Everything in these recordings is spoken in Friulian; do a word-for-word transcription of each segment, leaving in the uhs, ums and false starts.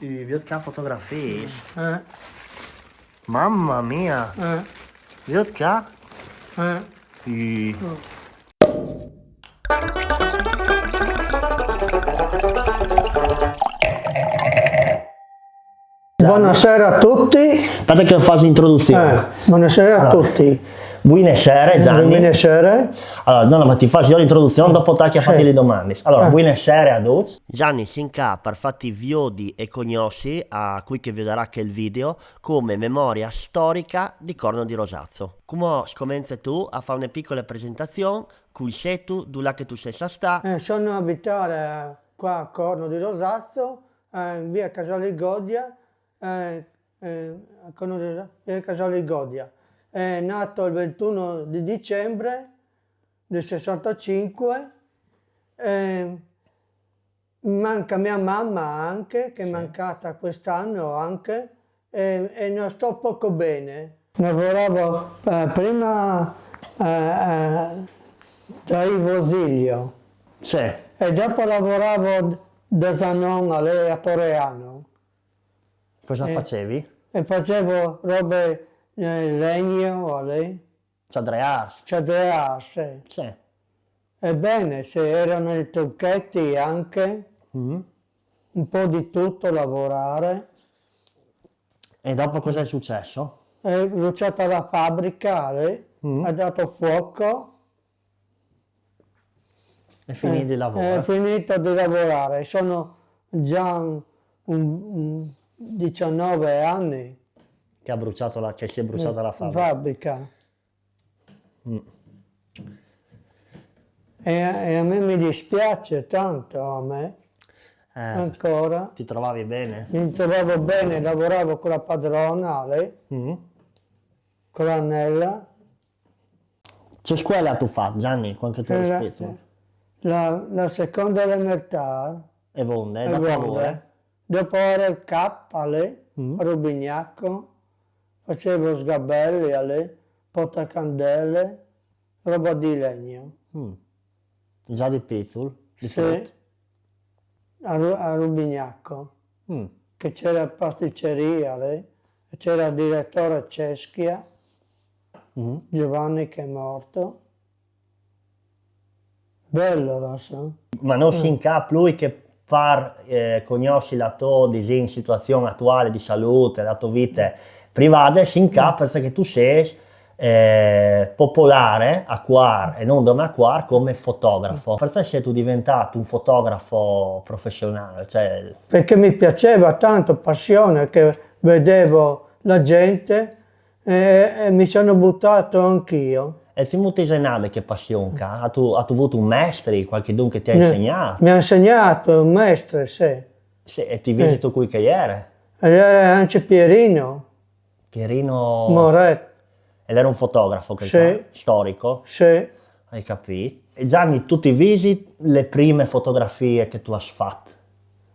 Ü, viôt ca fotografiis. Eh, Mamma mia! eh, Viôt ca! eh. Ü. Buonasera a tutti. Aspetta che faso l'introduzion. Eh, buonasera a Allora. Tutti. Buine sere, Gianni. Buine sere. Allora, no, no, ma ti faso jo l'introduzion, dopo tachi a fati Sì. le domande. Allora, Eh. buine sere a ducj. Gianni, sin ca par fati viodi e cognossi a cui che viodarà chel video come memoria storica di Corno di Rosazzo. Cumò scomenze tu a fà une picole presentazion, cui sêstu, dulà che tu sês a stà. Eh, sono a abitare qua a Corno di Rosazzo, eh, in via Casale Godia, eh, eh, a Corno di Rosa- via Casale Godia. È nato il ventuno di dicembre del sessantacinque. Eh, manca mia mamma anche, che è Sì. Mancata quest'anno anche, e, e non sto poco bene. Lavoravo eh, prima eh, eh, da Ivo Zilio Sì. E dopo lavoravo da Zanon a lei a Poreano. Cosa Eh. facevi? E facevo robe eh, legno a lei, Cioè, drears. cioè delle asse. Sì. Ebbene, se erano i tronchetti anche, Mm. Un po' di tutto lavorare. E dopo cosa è successo? È bruciata la fabbrica, eh, Mm. Ha dato fuoco. È finito il lavoro. È finito di lavorare. Sono già un, un diciannove anni. Che ha bruciato la, che si è bruciata la in fabbrica. Fabbrica. Mm. E, e a me mi dispiace tanto, a me, Eh, ancora. Ti trovavi bene? Mi trovavo bene, lavoravo con la padrona, lei, Mm. con l'Anella. Ce scuele âtu fat, Gianni, cuant che tu Eh, eri la, piçul? La, la seconda elementare. E vonde, E da vonde. Pavore? Dopo era il cap, lì, Mm. a Rubignacco, facevo sgabelli, lì, portacandele, roba di legno. Mm. Già di piçul? Di Sì. Frut? A, Ru- a Rubignacco, Mm. Che c'era pasticceria, lì, e c'era il direttore Ceschia, Mm. Giovanni che è morto. Bello adesso. Ma no sin ca plui che par eh, cognossi la tô, disìn, situazion atuale di salute, la tô vite privade, sin ca parcè che tu sês eh, popolare a Cuar e no dome a Cuar come fotografo. Parcè sêstu diventât un fotografo professionale? Cioè, Perché mi piaceva tanto, passione, che vedevo la gente e, e mi sono buttato anch'io. E cemût ise nade chê passion ca? Âtu, âtu vût un mestri, cualchidun che ti à insegnât? Mi ha insegnato un maestro, sì. Sì, e ti visistu cui che jere? E era anche Pierino Pierino... Moret, E l'era un fotografo, che Sì. Storico? Sì. Ai capît? E Gianni, tu ti visit le prime fotografie che tu âs fat?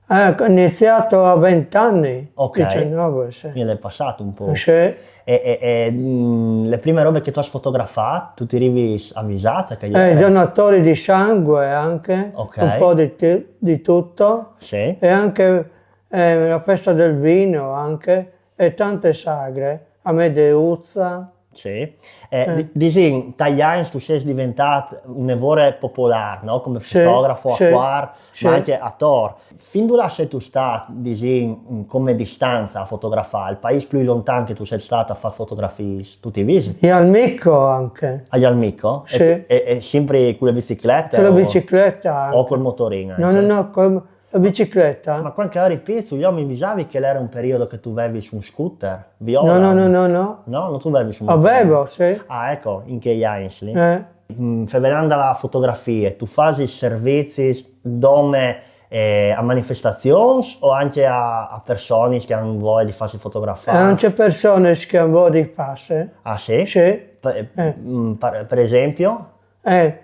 Eh, ho iniziato a vent'anni, Ok. diciannove, sì. Quindi l'è passât un pôc. Sì. E, e- e, mm, le prime robe che tu âs fotografât, tu ti rivis a visâ ce che Eh, jere? Donatori di sangue anche, Ok. Un po' di, ti- di tutto. Sì, E anche eh, la festa del vino, anche, e tante sagre, Amedeuzza. sì. Eh, di- Disìn, tai agns tu sês diventât une vore popolâr, no? Come Sì, fotografo a sì, Cuar, sì. ma anche ator. Fin dulà sêstu stât, disìn, come distanza a fotografâ? Il paîs plui lontan che tu sês stât a fâ fotografiis, tu ti visit? E al Mico anche. A Jalmico? Sì. E, tu- e- e simpri cu le biciclete? Con la o- bicicletta anche. O col motorin anche? No, no, no, con la bicicletta. Ma cuant che jeri piçul, jo mi visavi che l'era un periodo che tu vevis un scooter, viola. No, no, no, no, no. No, no tu vevis un motorin. Avevo, sì. Ah, eco, in chei agns lì. Eh. Mm, fevelant da la fotografie, tu fasis servizis dome eh, a manifestazions o anche a, a personis che àn voie di fâsi fotografâ? E anche persone che hanno di passe. Ah, sì? Sì. Per, mm, par, per esempio? Eh,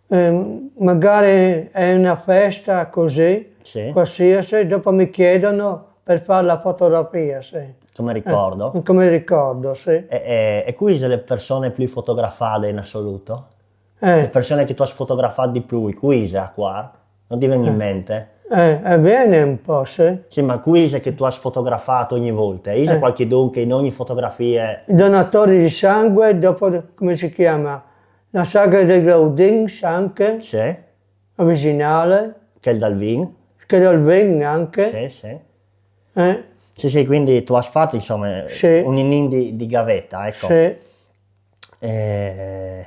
ehm, magari è una festa così, Sì. Qualsiasi, dopo mi chiedono per fare la fotografia, sì. Come ricordo? Come ricordo, sì. E, e, e cui ise le persone plui fotografade in assoluto? Le Eh, persone che tu âs fotografât di plui, cui ise a Cuar? No ti ven in mente? Eh, e viene un po', sì. Sì, ma cui ise che tu âs fotografât ogni volte? Ise qualchidun che in ogni fotografie... I donatori di sangue, dopo, come si chiama? La sagra dei Glaudins anche, Sì, originale, che dal vin. Che dal vin anche. Sì, sì. Eh, Sì, sì, quindi tu âs fat, insome, Sì. un inin di, di gaveta, eco. Sì. Eh,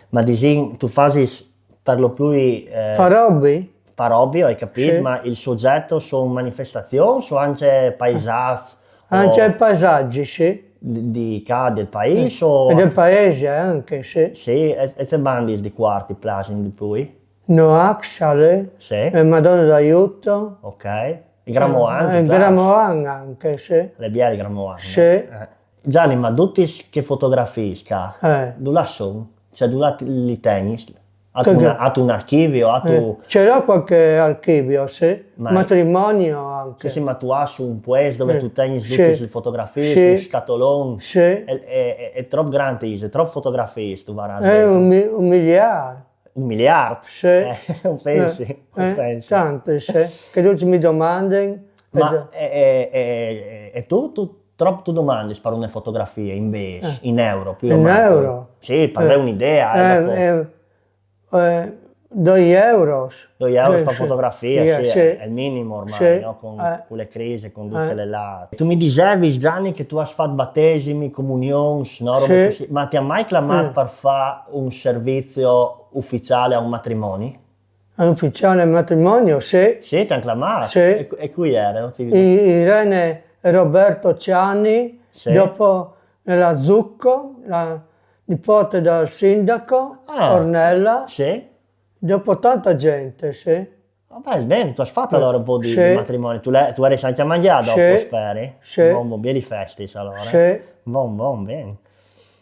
ma disìn, tu fasis par lo plui... eh, Par hobby? Par hobby, ai capît, Sì. Ma il soget a son manifestazions o ancje paisats? Anche o i paesaggi, sì. Di, di ca, del paîs o... E del paese anche, sì. Sì, e, e ce bandis di cuart ti plasin di plui? Noax, ale, Sì. E Madonna d'Aiuto. Ok. Il Gramoan, E ti plas? Gramoan anche, sì. L'è biel il Gramoan, no? Sì. Eh. Gianni, ma dutis chês fotografiis ca, Eh. Dulà son? Cioè, dulà ti- li tegnis? Âstu un, âstu un archivio, âstu... Eh, ce l'ho qualche archivio, sì. Ma- Matrimonio anche. Sì, sì, ma tu âs un puest dove tu tegnis Sì. Dutis li fotografiis, Sì. Un scatolon. Sì. E, e, e trop grant ise, trop fotografiis tu varâs. Eh, un, mi- un miliard. Un miliard? Sì. Eh, o pensi, Eh, o eh, pensi. Tante, sì. Che tuti mi domandin. Ma e, e, e, e tu, tu trop tu domandis par une fotografie, invezit, in euro, plui o In mancul? Euro? Sì, par dâ un'idee, Eh, dopo. Eh, eh, doi euros. Doi euros Sì, par sì. fotografie, Sì, sì, sì. È il minimo ormai, Sì. No? Con, Eh. Con le crisi, con dute le là. Tu mi disevis, Gianni, che tu âs fat batesimi, comunions, no? Robe Sì. Cusì. Ma ti à mai clamât par fâ un servizi uficiâl a un matrimoni? Un ufficiale matrimonio, sì. Sì, ti àn clamât. Sì. E, e cui ere? No? Ti- I- Irene e Roberto Ciani, Sì. Dopo nella Zucco, la nipote del sindaco, Ah. Ornella, Sì? Dopo tanta gente, sì. Vabbè, ben, tu âs fat alore un pôc di, Sì. Di matrimoni. Tu, le, tu eri ancje a mangjâ dopo, Sì. Speri? Sì. Bon, bon, biei festis alore. Sì. Bon, bon, ben.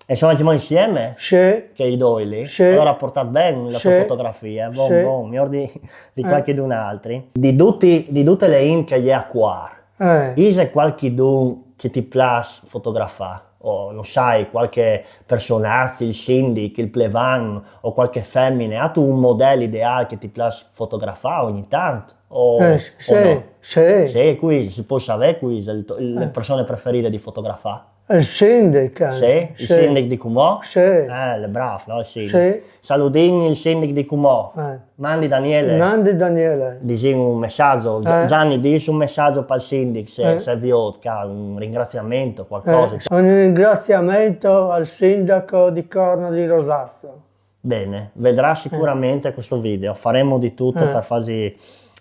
E soi ancjemò insiemi? Sì. Chei doi li? Sì. Alore a portât ben la tô Sì. fotografie, bon, Sì. Bon, miôr di, di cualchidun altri. Di duti, di dute le int che e je a cuart, Eh. Ise cualchidun che ti plâs fotografâ? O no sai, cualchi personaç, il sindic, il plevan, o cualchi femine, âstu un model ideâl che ti plâs fotografâ ogni tant? O, Eh, o sì, no? Sì. Sì, cui, si pues savê cui ise le persone preferide di fotografâ? Il sindic anche. Sì? Il sindic di cumò? Sì. Eh, l'è brâf, no? Il sindic. Sì. Saludìn il sindic di cumò. Eh. Mandi Daniele. Mandi Daniele. Disìn un messaç. Gi- Eh. Gianni, dîs un messaç pal sindic, se, Eh. se al viôt, ca, un ringraziament, cualcosa. Eh, un ringraziamento al sindaco di Corno di Rosazzo. Ben, al viodrà sigurementri chest video, o farìn di dut par fâsi,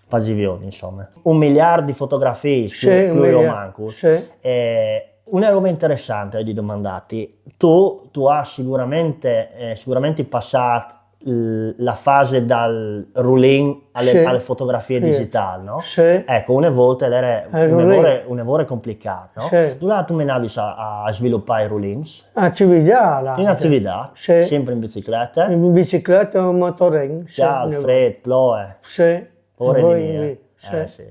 fâsi viodi, insome. Un miliard di fotografiis, Sì, plui, un plui o miliard, mancul. Sì. E une robe interessante, eh, di domandâti. Tu, tu âs sigurementri, eh, sigurementri passât l- la fase dal rulin a le, Sì. a le fotografie Sì. digitâl, no? Sì. Eco, une volte al jere Eh, une rulin. vore, une vore complicât, no? Sì. Tu là tu menavis a, a svilupâ i rulins? A Cividât. Fin a Cividât, Sì. Simpri in biciclete? In biciclete o in motorin. Sì, Cjalt, ne- frêt, ploie. Sì. Pôre di Voi mi, lì, eh. sì. Eh, sì.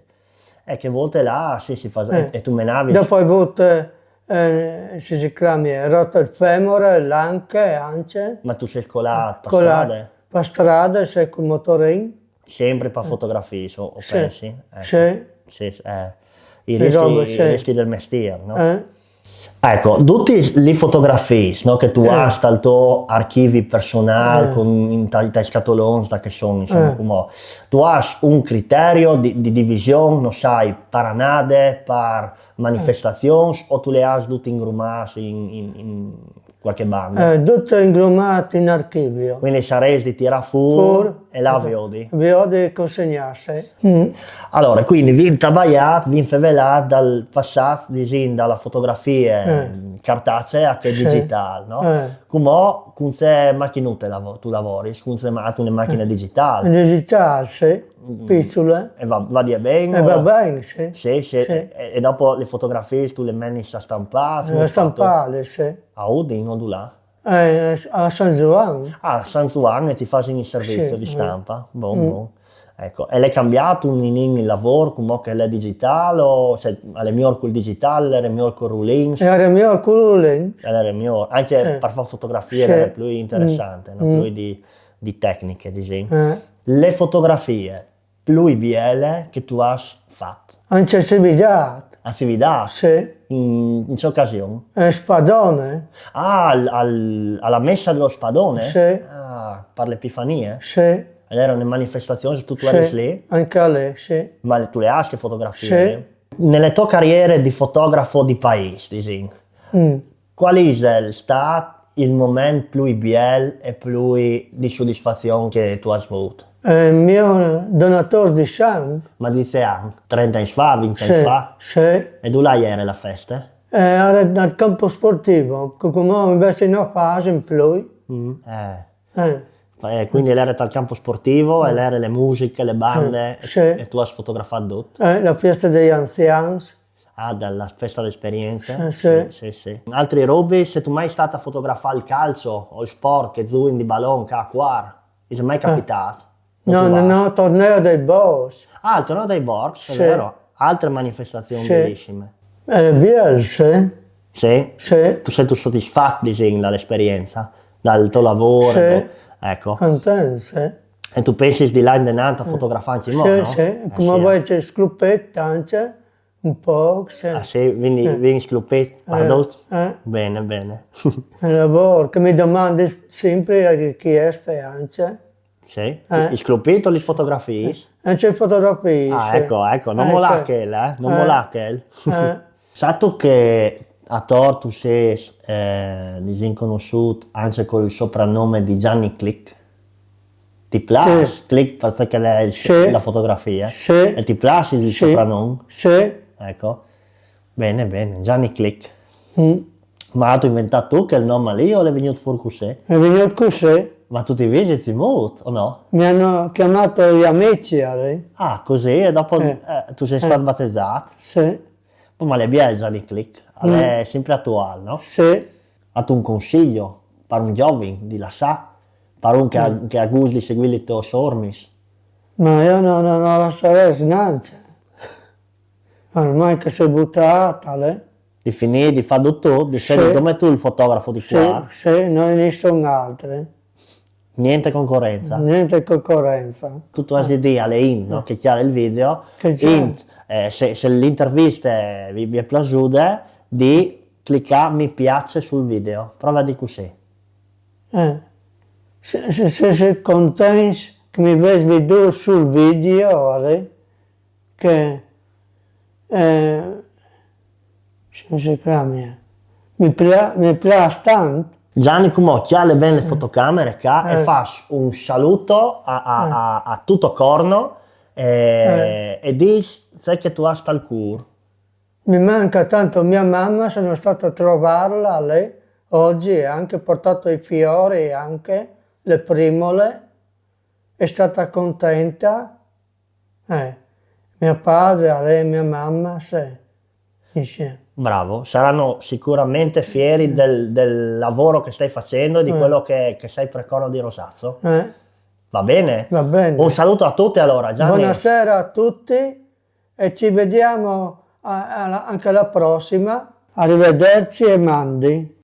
E chê volte là, sì, si fâs... Eh. E, e tu menavis... Dopo o ai vût, eh, si, si clame, roto il femore, l'anche, ancje. Ma tu sês colât par Colât strade? Par strade, sì, cul motorin. Simpri par fotografiis, o, o Sì. pensi? Eco. Sì. Sì, sì, eh. I Le riscj, robe, i sì. riscj dal mestîr, no? Eh? Eco, dutis lis fotografiis, no, che tu âs tal to archivi personâl, cun, in tai, tai scatolons, là che a son, insome, Eh. cumò, tu âs un criteri di, di division, no sai, par anade, par manifestazions, o tu lis âs dutis ingrumâts in, in, in cualchi bande? Eh, dut ingrumât in archivi. Cuindi sareis di tirâ fûr e lâ a viodi. Viodi e consegnâ, sì. Mm. Alore, cuindi o vin tabaiât, o vin fevelât dal passât, disìn, da la fotografie cartacee a chê digitâl, no? Eh. Cumò cun ce machinute lavo-, tu lavoris, cun ce ma-, une machine digitâl. Digitâl, sì. Piçule. E va, va ben? E va ben, sì. Sì, sì. E, e dopo lis fotografiis tu lis menis a stampâ? A stampâ, sì. A Udin o dulà? Eh, a San Zuan. A San Zuan e ti fasin il servizi di stampe. Bon, bon. Eco, e al è cambiât un ninin il lavôr, cumò che al è digitâl, o, cioè, al è miôr cul digitâl, al jere miôr cui rulins? Al jere miôr cui rulins. Al jere miôr, ancje par fâ fotografie al jere plui interessant, no? Plui di, di tecniche, disìn. Eh. Lis fotografiis, plui biele che tu âs fat? Ancje Cividât. A Cividât? Sì. In, in ce ocasion? Eh, Spadone. Ah, al, al, a la messa dello Spadone? Sì. Ah, par le Epifanie? Sì. Ed era une manifestazion, tu tu eris lì? Ancje lì, sì. Ma tu le âs chê fotografie? Sì. Nelle tue carriere di fotografo di paîs, disìn, Mm. cuâl isal stât il moment plui biel e plui di sodisfazion che tu âs vût? Eh, mio donatôr di sanc. Ma di ce an? Trente agns fa, vincj agns Sì, fa? Sì. E dulà jere la feste? Eh, al campo sportivo, che cumò invezit no fâs in plui. Mm, eh. Eh, Eh, quindi al jere tal campo sportivo, e al jere le musiche, le bande, e, Sì. e tu âs fotografât dut? Eh, la fieste dei anzians. Ah, da la feste de esperience? Sì, sì. Sì, sì. Altris robis, sêstu mai stât a fotografâ il calcio o il sport, che zuin di balon, ca a Cuar? Isal mai capitât? No, no, no, torneo dei Borcs. Ah, il torneo dei Borcs, è vero. Altre manifestazioni bellissime. Eh, biel, sì. Sì? Sì. Tu sêstu sodisfat, disìn, da la esperience, dal to lavôr? Sì. Ecco. Content, sì. E tu pensis di lâ indenant a fotografâ ancjemò, Sì, no? Sì. Cumò o vin sclopât ancje un pôc, sì. Ah, sì, quindi vin sclopât, pardon? Eh. Bene, bene. Il lavôr, che mi domandin simpri, richieste ancje. Sì? Isal sclopât o lis fotografiis? Ancje fotografiis. Ah, ecco, ecco, no molâ chel, eh? No molâ chel. Sâstu che ator tu sês, eh, disìn, conossût ancje cul sopranome di Gianni Click? Ti plâs Click parcè che al è il, la fotografie? Sì. E ti plâs il sopranom? Sì. Ecco. Bene, bene, Gianni Click. Mm. Ma âstu inventât tu chel non li o al è vignût fûr cussì? Al è vignût cussì. Ma tu ti visitis mût, o no? Mi àn clamât i amici, eh. Ah, cussì, e dopo, eh, tu sês stât batezât? Sì. Ma al è biel Gianni Click, al è simpri atuâl, no? Sì. Âstu un consili par un zovin di lassâ, par un che al à, che al à gust di seguî lis tôs ormis? Ma jo no, no, no lassarès nancje. Ormai che si è butât, eh. Di finî, di fâ dut tu, di jessi dome tu il fotografo di Cuar? Sì, no, nissun altri. Gnente concorenze. Gnente concorenze. Tu tu âs di dî a la int, no? Che e cjale il video, che e cjale. Int, eh, se, se la interviste vi, vi è plasude, di clicâ mi piace sul video. Prove a dî cussì. Eh. Se, se, se, se contents che mi vês viodût sul video, eh, che, eh, come si chiama? Mi pla-, mi plâs tant. Gianni, cumò cjale ben la fotocamere ca e fâs un salût a, a, a, a dut Corno, eh, e dîs ce che tu âs tal cûr. Mi manca tanto mia mamma, sono stato a trovarla lì oggi e anche portato i fiori, anche le primole. È stata contenta. Eh, mio padre, lei, mia mamma, sì. Insieme. Bravo, saranno sicuramente fieri del, del lavoro che stai facendo e di quello che, che sei per Corno di Rosazzo. Eh, Va bene? Va bene. Un saluto a tutti allora, Gianni. Buonasera a tutti e ci vediamo a-, alla-, anche alla prossima. Arrivederci e mandi.